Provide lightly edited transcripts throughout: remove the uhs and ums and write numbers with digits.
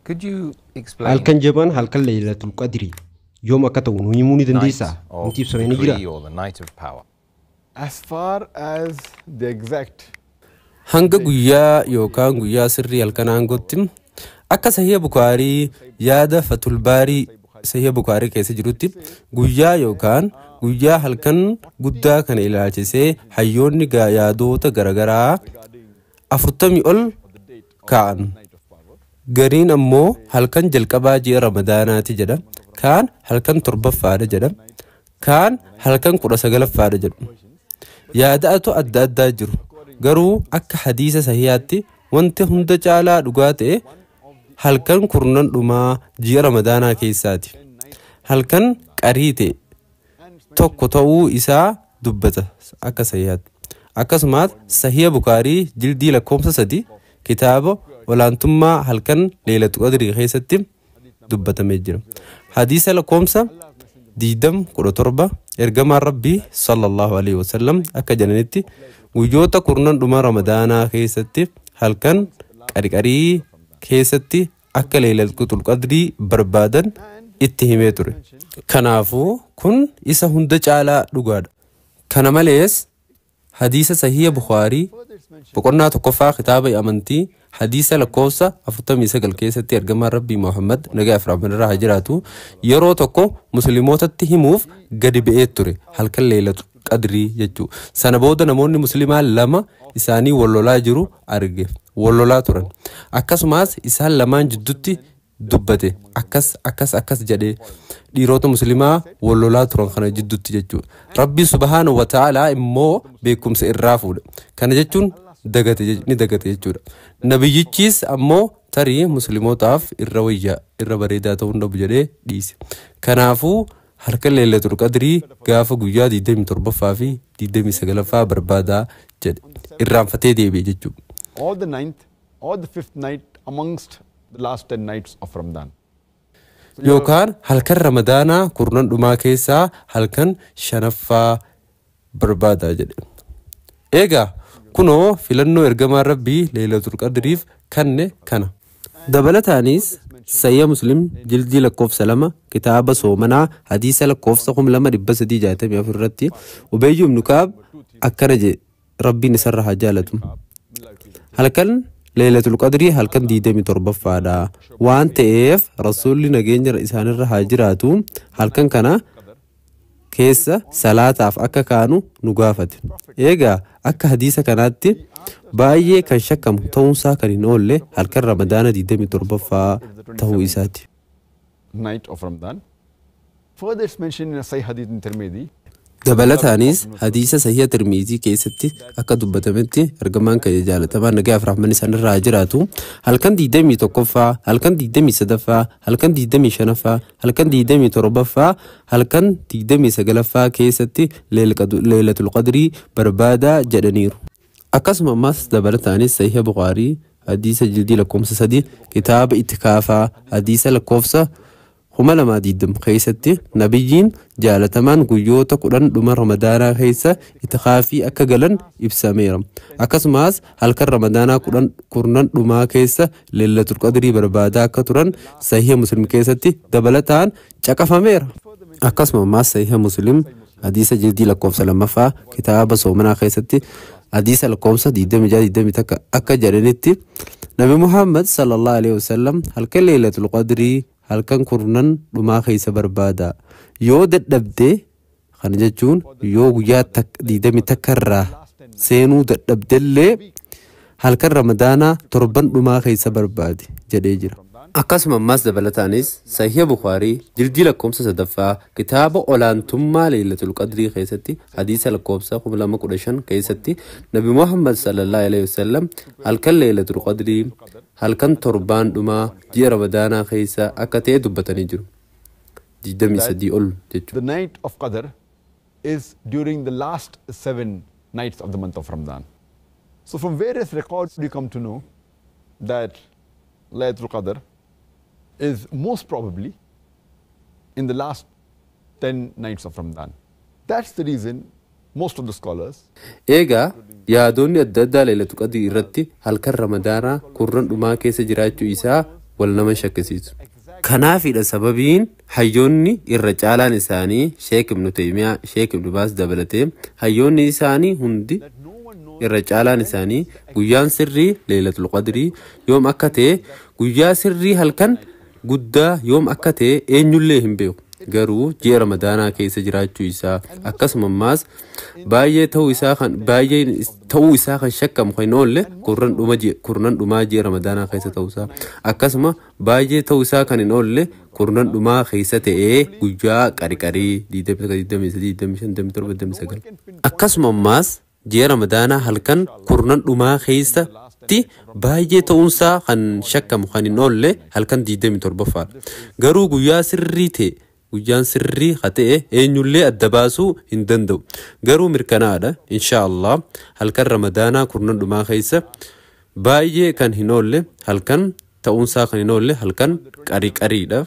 Could you explain Halkan jabaan halkan Laylatul Qadrii yoom akka ta'u nu himuu ni dandeessaa? night of Wanti ibsame ni jira. decree or the night of power? As far as the exact Hanga guyyaa yookaan guyyaa sirrii halkan aangootti, akka Sahiha Bukaarii, yaada Fatulbaarii Sahiha Bukaarii keessa jirutti, guyyaa yookaan guyyaa halkan guddaa kana ilaalchisee hayyoonni yaadota garaagaraa 40 ol kaa'an. Gariin ammoo halkan jalqabaa ji'a Ramadaanaati jedha. Kaan halkan torbaffaadha jedha. Kaan halkan 19ffaadha jedhu. Yaada'atu adda addaa jiru. Garuu akka hadiisa sahihaatti wanti hunda caalaa dhugaa ta'e halkan kurnan dhumaa ji'a Ramadaanaa keessaati. Halkan qarii ta'e tokko ta'uu isaa dubbata akka sahihaatti. Akkasumas Sahiha Bukaarii jildii lakkoofsa 3 kitaaba olaantummaa halkan Leelatu Qadrii keessatti dubbatamee jira. Hadiisa lakkoofsa 2017 ergamaan Rabbii sallallahu alaihi wasallam akka jedhanitti, guyyoota kurnan dhuma Ramadaanaa keessatti halkan qariqarii keessatti akka Leelatul Qadrii barbaadan itti himee ture. Kanaafuu kun isa hunda caalaa dhugaadha. Kana malees hadiisa Sahiha Bukaarii boqonnaa tokkoffaa kitaaba amantii hadiisa lakkoofsa 49 keessatti ergamaan Rabbii Muhammad nagaa fi rahmaan irraa haa jiraatu yeroo tokko musliimootatti himuuf gadi ba'ee ture halkan Leelatu Qadrii jechuu. Sana booda namoonni musliimaa lama isaanii wal lolaa jiru arge. Wal lolaa turan. Akkasumas isaan lamaan jidduutti dubbate, akkas akkas akkas jedhee, dhiirota musliimaa wal lolaa turan kana jidduutti jechuudha. Rabbi subhaanahu wa ta'aalaa immoo beekumsa irraa fuudha. Kana jechuun dagate, ni dagate jechuudha. Nabiyyichis ammoo tarii musliimotaaf irra wayyaa irra bareedaa ta'uu hin dhabu jedhee dhiise. Kanaafuu halkan Leelatul Qadrii gaafa guyyaa 27ffaa fi 29ffaa barbaadaa jedhe. Irraanfatee deebi'e jechuudha. or the ninth or the fifth night amongst the last 10 nights of Ramadan. Yookaan halkan Ramadaanaa kurnan dhumaa keessaa halkan shanaffaa barbaadaa jedhe. Egaa kunoo filannoo ergamaan Rabbii Leelatul Qadriif kanne kana. Dabalataanis Sahiha Muslim jildii lakkoofsa 2 kitaaba soomanaa hadiisa lakkoofsa 2364 irratti Ubayy ibn Kaab akkana jedhe, Rabbiin isarra haa jaalatu. Halkan Leelatul Qadrii halkan 27ffaadha. Waan ta'eef Rasuulli nageenya isaanirra haa jiraatu halkan kana keessa salaataaf akka kaanu nu gaafate. Egaa akka hadiisa kanaatti baay'ee kan shakkamu ta'uunsaa kan hin oolle halkan Ramadaana 27ffaa ta'uu isaati. Night of Ramadan. Further, it's mentioned in a Sahih Hadith in Tirmidhi. Dabalataanis hadiisa Sahiha Tirmiizii keessatti akka dubbatametti ergamaan keenya jaalatamaan nagaa fi rahmanni isaanirraa haa jiraatu halkan 21ffaa, halkan 23ffaa, halkan 25ffaa, halkan 27ffaa, halkan 29ffaa keessatti Leelatul Qadrii barbaadaa jedhaniiru. Akkasuma ammas dabalataanis Sahiha Bukaarii hadiisa jildii lakkoofsa 3 kitaaba itikaafaa hadiisa lakkoofsa 2020 keessatti nabiyyiin jaalatamaan guyyoota 10 dhuma Ramadaanaa keessa itikaafii akka galan ibsameera. Akkasumas halkan Ramadaanaa 10 kurnan dhumaa keessa Leelatul Qadrii barbaadaa akka turan Sahiha Muslim keessatti dabalataan caqafameera. Akkasuma ammas Sahiha Muslim hadiisa jildii lakkoofsa lammaffaa kitaaba soomanaa keessatti hadiisa lakkoofsa 26 21 akka jedhanitti Nabi Muhammad sallallahu alaihi wasallam halkan Leelatul Qadrii halkan kurnan dhumaa keessa barbaada. Yoo dadhabde, kana jechuun yoo guyyaa 21 irraa seenuu dadhabdellee, halkan Ramadaanaa torban dhumaa keessa barbaadi jedhee jira. Akkasuma ammas dabalataanis Sahiha Bukaarii jildii lakkoofsa sadaffaa kitaaba olaantummaa Leelatul Qadrii keessatti hadiisa lakkoofsa 2015 keessatti Nabi Muhammad sallallahu alaihi wasallam halkan Leelatul Qadrii halkan torbaan dhumaa ji'a Ramadaanaa keessa akka ta'e dubbatanii jiru. 23 ol jechuudha. The night of Qadr is during the last 7 nights of the month of Ramadan. So from various records we come to know that Laylatul Qadr is most probably in the last 10 nights of Ramadan. That's the reason most of the scholars Egaa yaadonni adda addaa Leelatul Qadrii irratti halkan Ramadaanaa kurnan dhumaa keessa jiraachuu isaa Wal nama shakkisiisu. Kanaafidha sababiin hayyoonni irra caalaan isaanii, Sheek Ibnu Taymiyaa, Sheek Ibnu Baas dabalatee, hayyoonni isaanii hundi irra caalaan isaanii guyyaan sirrii Leelatul Qadrii yoom akka ta'e, guyyaa sirrii halkan guddaa yoom akka ta'e eenyullee hin beeku. Garuu ji'a Ramadaanaa keessa jiraachuu isaa, akkasuma ammaas baay'ee ta'uu isaa kan baay'ee ta'uu isaa kan shakkamu kan hin oolle kurnan dhumaa ji'a Ramadaanaa keessa ta'uu isaa, akkasuma baay'ee ta'uu isaa kan hin oolle kurnan dhumaa keessa ta'ee guyyaa qariqarii 23, 25, 27, 29, akkasuma ammaas ji'a Ramadaanaa halkan kurnan dhumaa keessatti baay'ee ta'uunsaa kan shakkamu kan hin oolle halkan 27ffaadha. Garuu guyyaa sirrii ta'e, guyyaan sirrii haa ta'e, eenyullee adda baasuu hin danda'u. Garuu mirkanaadha, insha Allah, halkan Ramadaanaa kurnan dhumaa keessa baay'ee kan hin oolle halkan ta'uunsaa kan hin oolle halkan qariqariidha.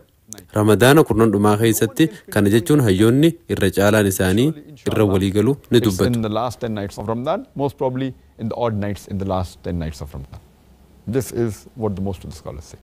Ramadaana kurnan dhumaa keessatti kana jechuun hayyoonni irra caalaan isaanii irra walii galu ni It's dubbatu. in the last 10 nights of Ramadan, most probably in the odd nights in the last 10 nights of Ramadan. This is what the most of the scholars say.